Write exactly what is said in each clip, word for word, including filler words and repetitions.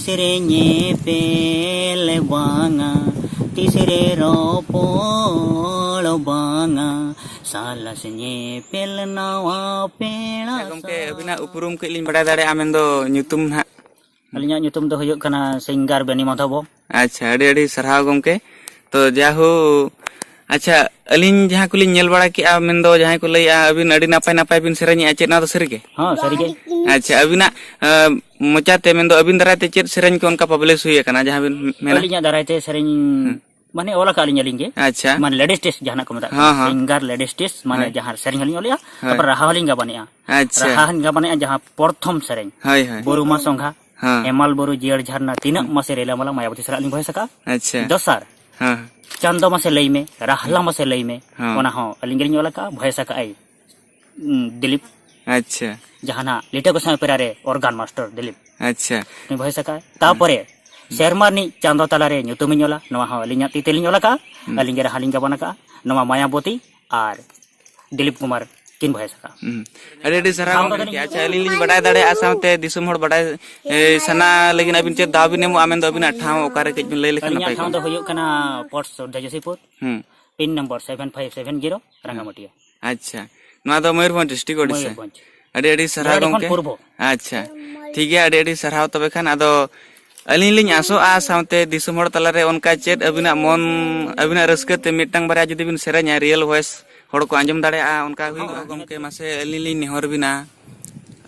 ᱛᱤᱥᱨᱮ ᱧᱮᱯᱮᱞ ᱵᱟᱝᱟ, ᱛᱤᱥᱨᱮ ᱨᱚᱯᱚᱲ ᱵᱟᱝᱟ, ᱥᱟᱞᱟᱥ ᱧᱮᱯᱮᱞ ᱱᱟᱣᱟ ᱯᱮᱲᱟ᱾ ᱟᱪᱪᱷᱟ, ᱜᱚᱢᱠᱮ, ᱟᱹᱵᱤᱱᱟᱜ ᱩᱯᱨᱩᱢ ᱠᱟᱹᱡ ᱞᱤᱧ ᱵᱟᱲᱟᱭ ᱫᱟᱲᱮᱭᱟᱜᱼᱟ? ᱢᱮᱱᱫᱚ ᱧᱩᱛᱩᱢ ᱱᱟᱦᱟᱜ᱾ ᱟᱹᱞᱤᱧᱟᱜ ᱧᱩᱛᱩᱢ ᱫᱚ ᱦᱩᱭᱩᱜ ᱠᱟᱱᱟ ᱥᱤᱝᱜᱟᱨ ᱵᱮᱱᱤ ᱢᱟᱫᱷᱚᱵᱚ᱾ ᱟᱪᱪᱷᱟ, ᱟᱹᱰᱤ ᱟᱹᱰᱤ ᱥᱟᱨᱦᱟᱣ ᱜᱚᱢᱠᱮ᱾ ᱛᱚ ᱡᱟᱦᱳ, ᱟᱪᱪᱷᱟ, ᱟᱹᱞᱤᱧ ᱡᱟᱦᱟᱸ ᱠᱚᱞᱤᱧ ᱧᱮᱞ ᱵᱟᱲᱟ ᱠᱮᱜᱼᱟ, ᱢᱮᱱᱫᱚ ᱡᱟᱦᱟᱸᱭ ᱠᱚ ᱞᱟᱹᱭᱮᱜᱼᱟ ᱟᱹᱵᱤᱱ ᱟᱹᱰᱤ ᱱᱟᱯᱟᱭ ᱱᱟᱯᱟᱭ ᱵᱤᱱ ᱥᱮᱨᱮᱧᱮᱜᱼᱟ, ᱪᱮᱫ ᱱᱚᱣᱟ ᱫᱚ ᱥᱟᱹᱨᱤ ᱜᱮ? ᱦᱚᱸ, ᱥᱟᱹᱨᱤ ᱜᱮ᱾ ᱟᱪᱪᱷᱟ, ᱟᱹᱵᱤᱱᱟᱜ ᱟᱸ, ᱢᱚᱪᱟᱛᱮ, ᱢᱮᱱᱫᱚ ᱟᱹᱵᱤᱱ ᱫᱟᱨᱟᱭ ᱛᱮ ᱪᱮᱫ ᱥᱮᱨᱮᱧ ᱠᱚ ᱚᱱᱠᱟ ᱯᱟᱵᱽᱞᱤᱥ ᱦᱩᱭ ᱟᱠᱟᱱᱟ, ᱡᱟᱦᱟᱸ ᱵᱤᱱ ᱢᱮᱱᱟ? ᱟᱹᱞᱤᱧᱟᱜ ᱫᱟᱨᱟᱭ ᱛᱮ ᱥᱮᱨᱮᱧ, ᱦᱩᱸ᱾ ᱢᱟᱱᱮ, ᱚᱞ ᱟᱠᱟᱫ ᱞᱤᱧ ᱟᱹᱞᱤᱧ ᱜᱮ᱾ ᱟᱪᱪᱷᱟ᱾ ᱢᱟᱱᱮ, ᱞᱮᱰᱤᱥ ᱴᱮᱥᱴ ᱡᱟᱦᱟᱱᱟᱜ ᱠᱚ ᱢᱮᱛᱟᱜ ᱦᱚᱸ, ᱠᱟᱱᱟ, ᱦᱚᱸ᱾ ᱥᱤᱝᱜᱟᱨ ᱞᱮᱰᱤᱥ ᱴᱮᱥᱴ, ᱢᱟᱱᱮ, ᱦᱳᱭ᱾ ᱡᱟᱦᱟᱸ ᱥᱮᱨᱮᱧ ᱦᱚᱸᱞᱤᱧ ᱚᱞᱮᱜᱼᱟ, ᱦᱳᱭ᱾ ᱛᱟᱨᱯᱚᱨ ᱨᱟᱦᱟ ᱦᱚᱸᱞᱤᱧ ᱜᱟᱵᱟᱱᱮᱜᱼᱟ᱾ ᱟᱪᱪᱷᱟ᱾ ᱨᱟᱦᱟ ᱦᱚᱸᱞᱤᱧ ᱜᱟᱵᱟᱱᱮᱜᱼᱟ, ᱡᱟᱦᱟᱸ ᱯᱨᱚᱛᱷᱚᱢ ᱥᱮᱨᱮᱧ, ᱦᱳᱭ, ᱦᱳᱭ᱾ ᱵᱩᱨᱩ ᱢᱟ ᱥᱚᱸᱜᱷᱟ, ᱦᱮᱸ᱾ ᱦᱮᱢᱟᱞ ᱵᱩᱨᱩ ᱡᱤᱭᱟᱹᱲ ᱡᱷᱟᱨᱱᱟ, ᱛᱤᱱᱟᱹᱜ ᱦᱮᱸ᱾ ᱢᱟᱥᱮ ᱨᱤᱞᱟᱹᱢᱟᱞᱟ ᱢᱟᱭᱟᱵᱚᱛᱤ ᱥᱟᱞᱟᱜ ᱞᱤᱧ ᱵᱷᱚᱭᱮᱥ ᱟᱠᱟᱫᱼᱟ᱾ ᱟᱪᱪᱷᱟ᱾ ᱫᱚᱥᱟᱨ, ᱦᱮᱸ᱾ ᱪᱟᱸᱫᱚ ᱢᱟᱥᱮ ᱞᱟᱹᱭ ᱢᱮ, ᱨᱟᱦᱞᱟ ᱦᱮᱸ᱾ ᱢᱟᱥᱮ ᱞᱟᱹᱭ ᱢᱮ, ᱦᱮᱸ᱾ ᱚᱱᱟ ᱦᱚᱸ ᱟᱹᱞᱤᱧ ᱜᱮᱞᱤᱧ ᱚᱞ ᱟᱠᱟᱫᱼᱟ, ᱵᱷᱚᱭᱮᱥ ᱟᱠᱟᱫᱼᱟᱭ, ᱩᱸ, ᱫᱤᱞᱤᱯ᱾ ᱟᱪᱪᱷᱟ᱾ ᱡᱟᱦᱟᱱᱟᱜ ᱞᱤᱴᱟᱹ ᱜᱚᱸᱥᱟᱭ ᱚᱯᱮᱨᱟ ᱨᱮ ᱚᱨᱜᱟᱱ ᱢᱟᱥᱴᱟᱨ ᱫᱤᱞᱤᱯ᱾ ᱟᱪᱪᱷᱟ᱾ ᱩᱱᱤ ᱵᱷᱚᱭᱮᱥ ᱟᱠᱟᱫᱼᱟᱭ᱾ ᱦᱮᱸ᱾ ᱛᱟᱯᱚᱨᱮ, ᱦᱮᱸ᱾ ᱥᱮᱨᱢᱟ ᱨᱤᱱᱤᱡ ᱪᱟᱸᱫᱚ ᱛᱟᱞᱟᱨᱮ ᱧᱩᱛᱩᱢᱤᱧ ᱚᱞᱟ, ᱱᱚᱣᱟ ᱦᱚᱸ ᱟᱹᱞᱤᱧᱟᱜ ᱛᱤ ᱛᱮᱞᱤᱧ ᱚᱞ ᱟᱠᱟᱫᱼᱟ, ᱦᱮᱸ᱾ ᱟᱹᱞᱤᱧ ᱜᱮ ᱨᱟᱦᱟ ᱞᱤᱧ ᱜᱟᱵᱟᱱ ᱟᱠᱟᱫᱼᱟ, ᱱᱚᱣᱟ ᱢᱟᱭᱟᱵᱚᱛᱤ ᱟᱨ ᱫᱤᱞᱤᱯ ᱠᱩᱢᱟᱨ ᱠᱤᱱ ᱵᱷᱚᱭᱮᱥ ᱟᱠᱟᱫᱼᱟ᱾ ᱦᱩᱸ᱾ ᱟᱹᱰᱤ ᱟᱹᱰᱤ ᱥᱟᱨᱦᱟᱣ ᱴᱷᱟᱶ ᱫᱚ ᱜᱚᱢᱠᱮ᱾ ᱛᱟᱹᱞᱤᱧ ᱟᱪᱪᱷᱟ, ᱟᱹᱞᱤᱧ ᱞᱤᱧ ᱵᱟᱰᱟᱭ ᱫᱟᱲᱮᱭᱟᱜᱼᱟ, ᱥᱟᱶᱛᱮ ᱫᱤᱥᱚᱢ ᱦᱚᱲ ᱵᱟᱰᱟᱭ, ᱮ, ᱥᱟᱱᱟ ᱞᱟᱹᱜᱤᱫ ᱟᱹᱵᱤᱱ ᱪᱮᱫ ᱫᱟᱣ ᱵᱤᱱ ᱮᱢᱚᱜᱼᱟ, ᱢᱮᱱᱫᱚ ᱟᱹᱵᱤᱱᱟᱜ ᱴᱷᱟᱶ ᱚᱠᱟᱨᱮ, ᱠᱟᱹᱡ ᱵᱤᱱ ᱞᱟᱹᱭ ᱞᱮᱠᱷᱟᱱ ᱟᱹᱞᱤᱧᱟᱜ ᱱᱟᱯᱟᱭ ᱴᱷᱟᱶ ᱠᱚᱜᱼᱟ᱾ ᱫᱚ ᱦᱩᱭᱩᱜ ᱠᱟᱱᱟ ᱯᱚᱴᱥ ᱥᱚᱨᱫᱟ ᱡᱳᱥᱤᱯᱩᱨ, ᱦᱩᱸ᱾ Pin number seven five seven zero, ᱦᱩᱸ᱾ ᱨᱟᱸᱜᱟᱢᱟᱹᱴᱤᱭᱟᱹ᱾ ᱟᱪᱪᱷᱟ, ᱱᱚᱣᱟ ᱫᱚ ᱢᱚᱭᱩᱨᱵᱷᱚᱸᱡᱽ ᱰᱤᱥᱴᱨᱤᱠᱴ, ᱳᱰᱤᱥᱟ᱾ ᱢᱚᱭᱩᱨᱵᱷᱚᱸᱡᱽ᱾ ᱟᱹᱰᱤ ᱟᱹᱰᱤ ᱥᱟᱨᱦᱟᱣ ᱡᱷᱟᱲᱠᱷᱚᱸᱰ ᱜᱚᱢᱠᱮ᱾ ᱯᱩᱨᱵᱚ᱾ ᱟᱪᱪᱷᱟ, ᱴᱷᱤᱠ ᱜᱮᱭᱟ, ᱟᱹᱰᱤ ᱟᱹᱰᱤ ᱥᱟᱨᱦᱟᱣ᱾ ᱛᱚᱵᱮ ᱠᱷᱟᱱ ᱟᱫᱚ ᱟᱹᱞᱤᱧ ᱞᱤᱧ ᱟᱥᱚᱜᱼᱟ, ᱥᱟᱶᱛᱮ ᱫᱤᱥᱚᱢ ᱦᱚᱲ ᱛᱟᱞᱟᱨᱮ ᱚᱱᱠᱟ ᱪᱮᱫ ᱟᱹᱵᱤᱱᱟᱜ ᱢᱚᱱ, ᱟᱹᱵᱤᱱᱟᱜ ᱨᱟᱹᱥᱠᱟᱹ ᱛᱮ ᱢᱤᱫᱴᱟᱝ ᱵᱟᱨᱭᱟ ᱡᱩᱫᱤ ᱵᱤᱱ ᱥᱮᱨᱮᱧᱟ, ᱨᱤᱭᱮᱞ ᱵᱷᱚᱭᱮᱥ ᱦᱚᱲ ᱠᱚ ᱟᱸᱡᱚᱢ ᱫᱟᱲᱮᱭᱟᱜᱼᱟ, ᱚᱱᱠᱟ ᱦᱩᱭᱩᱜᱼᱟ᱾ ᱦᱚᱸ᱾ ᱜᱚᱢᱠᱮ, ᱢᱟᱥᱮ ᱟᱹᱞᱤᱧ ᱞᱤᱧ ᱱᱮᱦᱚᱨ ᱵᱤᱱᱟ,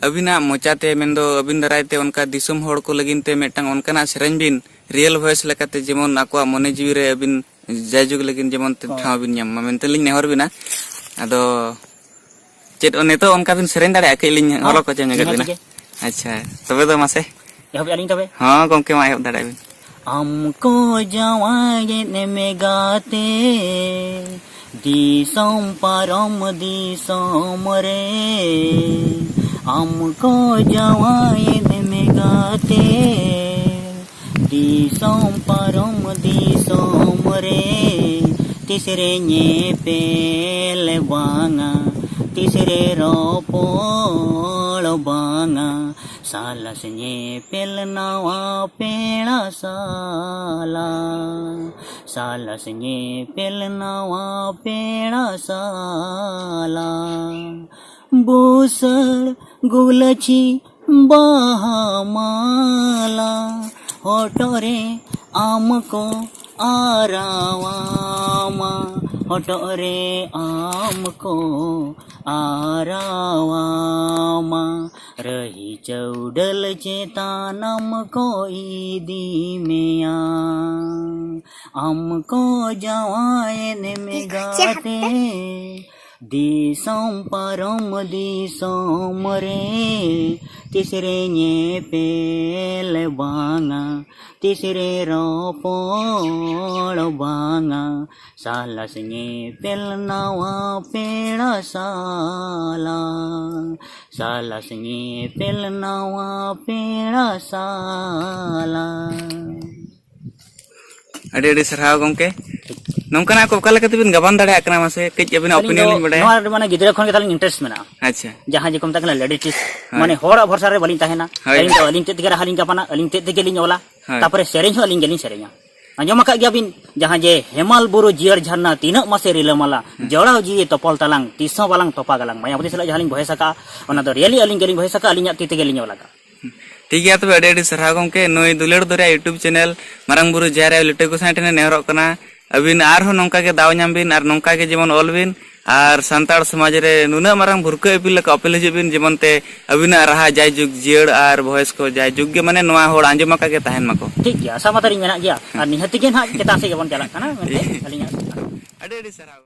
ᱟᱹᱵᱤᱱᱟᱜ ᱢᱚᱪᱟᱛᱮ, ᱢᱮᱱᱫᱚ ᱟᱹᱵᱤᱱ ᱫᱟᱨᱟᱭ ᱛᱮ ᱚᱱᱠᱟ ᱫᱤᱥᱚᱢ ᱦᱚᱲ ᱠᱚ ᱞᱟᱹᱜᱤᱫ ᱛᱮ ᱢᱤᱫᱴᱟᱝ ᱚᱱᱠᱟᱱᱟᱜ ᱥᱮᱨᱮᱧ ᱵᱤᱱ, ᱨᱤᱭᱮᱞ ᱵᱷᱚᱭᱮᱥ ᱞᱮᱠᱟᱛᱮ, ᱡᱮᱢᱚᱱ ᱟᱠᱚᱣᱟᱜ ᱢᱚᱱᱮ ᱡᱤᱣᱤ ᱨᱮ ᱟᱹᱵᱤᱱ ᱡᱟᱭᱡᱩᱜᱽ ᱞᱟᱹᱜᱤᱫ ᱡᱮᱢᱚᱱ ᱦᱳᱭ᱾ ᱴᱷᱟᱶ ᱵᱤᱱ ᱧᱟᱢ ᱢᱟ ᱢᱮᱱᱛᱮ ᱞᱤᱧ ᱱᱮᱦᱚᱨ ᱵᱤᱱᱟ᱾ ᱟᱫᱚ ᱪᱮᱫ ᱱᱤᱛᱚᱜ ᱚᱱᱠᱟ ᱵᱤᱱ ᱥᱮᱨᱮᱧ ᱫᱟᱲᱮᱭᱟᱜᱼᱟ? ᱠᱟᱹᱡ ᱞᱤᱧ ᱦᱚᱸ, ᱦᱚᱞᱚ ᱠᱚ ᱪᱚ ᱧᱚᱜᱮᱫ ᱱᱤᱦᱟᱹᱛ ᱵᱤᱱᱟ᱾ ᱜᱮ᱾ ᱟᱪᱪᱷᱟ, ᱛᱚᱵᱮ ᱫᱚ ᱢᱟᱥᱮ᱾ ᱮᱦᱚᱵᱮᱜᱼᱟ ᱞᱤᱧ ᱛᱚᱵᱮ᱾ ᱦᱚᱸ ᱜᱚᱢᱠᱮ, ᱢᱟ ᱮᱦᱚᱵ ᱫᱟᱲᱮᱭᱟᱜ ᱵᱤᱱ᱾ ᱟᱢ ᱠᱚ ᱡᱟᱶᱟᱭᱮᱫ ᱢᱮ ᱜᱟᱛᱮ, ᱫᱤᱥᱚᱢ ᱯᱟᱨᱚᱢ ᱫᱤᱥᱚᱢ ᱨᱮ᱾ ᱟᱢ ᱠᱚ ᱡᱟᱶᱟᱭᱮᱫ ᱢᱮ ᱜᱟᱛᱮ, ᱫᱤᱥᱚᱢ ᱯᱟᱨᱚᱢ ᱫᱤᱥᱚᱢ ᱨᱮ᱾ ᱛᱤᱥᱨᱮ ᱧᱮᱯᱮᱞ ᱵᱟᱝᱟ, ᱛᱤᱥᱨᱮ ᱨᱚᱯᱚᱲ ᱵᱟᱝᱟ, ᱥᱟᱞᱟᱥ ᱧᱮᱯᱮᱞ ᱱᱟᱣᱟ ᱯᱮᱲᱟ ᱥᱟᱞᱟ, ᱥᱟᱞᱟᱥ ᱧᱮᱯᱮᱞ ᱱᱟᱣᱟ ᱯᱮᱲᱟ ᱥᱟᱞᱟ᱾ ᱵᱩᱥᱟᱹᱲ ᱜᱩᱞᱟᱹᱪᱤ ᱵᱟᱦᱟ ᱢᱟᱞᱟ, ᱦᱚᱴᱚᱜ ᱨᱮ ᱟᱢ ᱠᱚ ᱟᱨᱟᱣᱟᱢᱟ, ᱦᱚᱴᱚᱜ ᱨᱮ ᱟᱢ ᱠᱚ ᱟᱨᱟᱣᱟᱢᱟ᱾ ᱨᱟᱹᱦᱤ ᱪᱟᱹᱣᱰᱟᱹᱞ ᱪᱮᱛᱟᱱ ᱟᱢ ᱠᱚ ᱤᱫᱤ ᱢᱮᱭᱟ, ᱟᱢ ᱠᱚ ᱡᱟᱶᱟᱭᱮᱱ ᱢᱮ ᱜᱟᱛᱮ᱾ ᱫᱤᱥᱚᱢ ᱯᱟᱨᱚᱢ ᱫᱤᱥᱚᱢ ᱨᱮ, ᱛᱤᱥᱨᱮ ᱧᱮᱯᱮᱞ ᱵᱟᱝᱟ, ᱛᱤᱥᱨᱮ ᱨᱚᱯᱚᱲ ᱵᱟᱝᱟ᱾ ᱥᱟᱞᱟᱥ ᱧᱮᱯᱮᱞ ᱱᱟᱣᱟ ᱯᱮᱲᱟ ᱥᱟᱞᱟ, ᱥᱟᱞᱟᱥ ᱧᱮᱯᱮᱞ ᱱᱟᱣᱟ ᱯᱮᱲᱟ ᱥᱟᱞᱟ᱾ ᱟᱹᱰᱤ ᱟᱹᱰᱤ ᱥᱟᱨᱦᱟᱣ ᱜᱚᱢᱠᱮ᱾ ᱱᱚᱝᱠᱟᱱᱟᱜ ᱠᱚ ᱚᱠᱟ ᱞᱮᱠᱟ ᱛᱮᱵᱤᱱ ᱜᱟᱵᱟᱱ ᱫᱟᱲᱮᱭᱟᱜ ᱠᱟᱱᱟ, ᱢᱟᱥᱮ ᱠᱟᱹᱡ ᱟᱹᱵᱤᱱᱟᱜ ᱟᱹᱞᱤᱧ ᱚᱯᱤᱱᱤᱭᱚᱱ ᱫᱚ ᱞᱤᱧ ᱵᱟᱲᱟᱭᱟ᱾ ᱱᱚᱣᱟ ᱨᱮᱫᱚ ᱢᱟᱱᱮ ᱜᱤᱫᱽᱨᱟᱹ ᱠᱷᱚᱱ ᱜᱮ ᱛᱟᱞᱤᱧ ᱤᱱᱴᱟᱨᱮᱥᱴ ᱢᱮᱱᱟᱜᱼᱟ᱾ ᱟᱪᱪᱷᱟ᱾ ᱡᱟᱦᱟᱸ ᱡᱮᱠᱚ ᱢᱮᱛᱟᱜ ᱠᱟᱱᱟ ᱞᱮᱰᱤ ᱴᱤᱥ, ᱦᱳᱭ᱾ ᱢᱟᱱᱮ ᱦᱚᱲᱟᱜ ᱵᱷᱚᱨᱥᱟ ᱨᱮ ᱵᱟᱹᱞᱤᱧ ᱛᱟᱦᱮᱱᱟ᱾ ᱦᱳᱭ᱾ ᱟᱹᱞᱤᱧ ᱫᱚ ᱟᱹᱞᱤᱧ ᱛᱮᱫ ᱛᱮᱜᱮ ᱨᱟᱦᱟ ᱞᱤᱧ ᱜᱟᱵᱟᱱᱟ, ᱟᱹᱞᱤᱧ ᱛᱮᱫ ᱛᱮᱜᱮ ᱞᱤᱧ ᱚᱞᱟ᱾ ᱦᱳᱭ᱾ ᱛᱟᱯᱚᱨᱮ ᱥᱮᱨᱮᱧ ᱦᱚᱸ ᱟᱹᱞᱤᱧ ᱜᱮᱞᱤᱧ ᱥᱮᱨᱮᱧᱟ᱾ ᱟᱸᱡᱚᱢ ᱟᱠᱟᱫ ᱜᱮᱭᱟᱵᱤᱱ, ᱡᱟᱦᱟᱸ ᱡᱮ ᱦᱮᱢᱟᱞ ᱵᱩᱨᱩ ᱡᱤᱭᱟᱹᱲ ᱡᱷᱟᱨᱱᱟ, ᱛᱤᱱᱟᱹᱜ ᱢᱟᱥᱮ ᱨᱤᱞᱟᱹᱢᱟᱞᱟ, ᱦᱩᱸ᱾ ᱡᱚᱲᱟᱣ ᱡᱤᱣᱤ ᱛᱚᱯᱚᱞ ᱛᱟᱞᱟᱝ, ᱛᱤᱥ ᱦᱚᱸ ᱵᱟᱞᱟᱝ ᱛᱚᱯᱟᱜ ᱟᱞᱟᱝ᱾ ᱢᱟᱭᱟᱵᱚᱛᱤ ᱥᱟᱞᱟᱜ ᱡᱟᱦᱟᱸ ᱞᱤᱧ ᱵᱷᱚᱭᱮᱥ ᱟᱠᱟᱫᱼᱟ, ᱚᱱᱟ ᱫᱚ ᱨᱤᱭᱮᱞᱤ ᱟᱹᱞᱤᱧ ᱜᱮᱞᱤᱧ ᱵᱷᱚᱭᱮᱥ ᱟᱠᱟᱫᱼᱟ, ᱟᱹᱞᱤᱧᱟᱜ ᱛᱤ ᱛᱮᱜᱮ ᱞᱤᱧ ᱚᱞ ᱟᱠᱟᱫᱼᱟ᱾ ᱴᱷᱤᱠ ᱜᱮᱭᱟ, ᱛᱚᱵᱮ ᱟᱹᱰᱤ ᱟᱹᱰᱤ ᱥᱟᱨᱦᱟᱣ ᱜᱚᱢᱠᱮ᱾ ᱱᱩᱭ ᱫᱩᱞᱟᱹᱲ ᱫᱚᱨᱭᱟ YouTube ᱪᱮᱱᱮᱞ ᱢᱟᱨᱟᱝ ᱵᱩᱨᱩ ᱡᱟᱦᱮᱨ ᱟᱭᱳ ᱞᱤᱴᱟᱹ ᱜᱚᱸᱥᱟᱭ ᱴᱷᱮᱱᱮ ᱱᱮᱦᱚᱨᱚᱜ ᱠᱟᱱᱟ, ᱟᱹᱵᱤᱱ ᱟᱨᱦᱚᱸ ᱱᱚᱝᱠᱟ ᱜᱮ ᱫᱟᱣ ᱧᱟᱢ ᱵᱤᱱ ᱟᱨ ᱱᱚᱝᱠᱟ ᱜᱮ ᱡᱮᱢᱚᱱ ᱚᱞ ᱵᱤᱱ ᱟᱨ ᱥᱟᱱᱛᱟᱲ ᱥᱚᱢᱟᱡᱽ ᱨᱮ ᱱᱩᱱᱟᱹᱜ ᱢᱟᱨᱟᱝ ᱵᱷᱩᱨᱠᱟᱹ ᱤᱯᱤᱞ ᱞᱮᱠᱟ ᱚᱯᱮᱞ ᱦᱤᱡᱩᱜ ᱵᱤᱱ, ᱡᱮᱢᱚᱱ ᱛᱮ ᱟᱹᱵᱤᱱᱟᱜ ᱨᱟᱦᱟ ᱡᱟᱭᱡᱩᱜᱽ ᱡᱤᱭᱟᱹᱲ ᱟᱨ ᱵᱷᱚᱭᱮᱥ ᱠᱚ ᱡᱟᱭᱡᱩᱜᱽ ᱜᱮ, ᱢᱟᱱᱮ, ᱱᱚᱣᱟ ᱦᱚᱲ ᱟᱸᱡᱚᱢ ᱟᱠᱟ ᱜᱮ ᱛᱟᱦᱮᱱ ᱢᱟᱠᱚ᱾ ᱴᱷᱤᱠ ᱜᱮᱭᱟ, ᱟᱥᱟ ᱢᱟ ᱛᱟᱹᱞᱤᱧ ᱢᱮᱱᱟᱜ ᱜᱮᱭᱟ᱾ ᱟᱨ ᱱᱤᱦᱟᱹᱛᱤ ᱜᱮ ᱱᱟᱦᱟᱜ ᱪᱮᱛᱟᱱ ᱥᱮᱫ ᱜᱮᱵᱚᱱ ᱪᱟᱞᱟᱜ ᱠᱟᱱᱟ ᱢᱮᱱᱛᱮ ᱟᱹᱞᱤᱧᱟᱜ ᱟᱹᱰᱤ ᱟᱹᱰᱤ ᱥᱟᱨᱦᱟᱣ᱾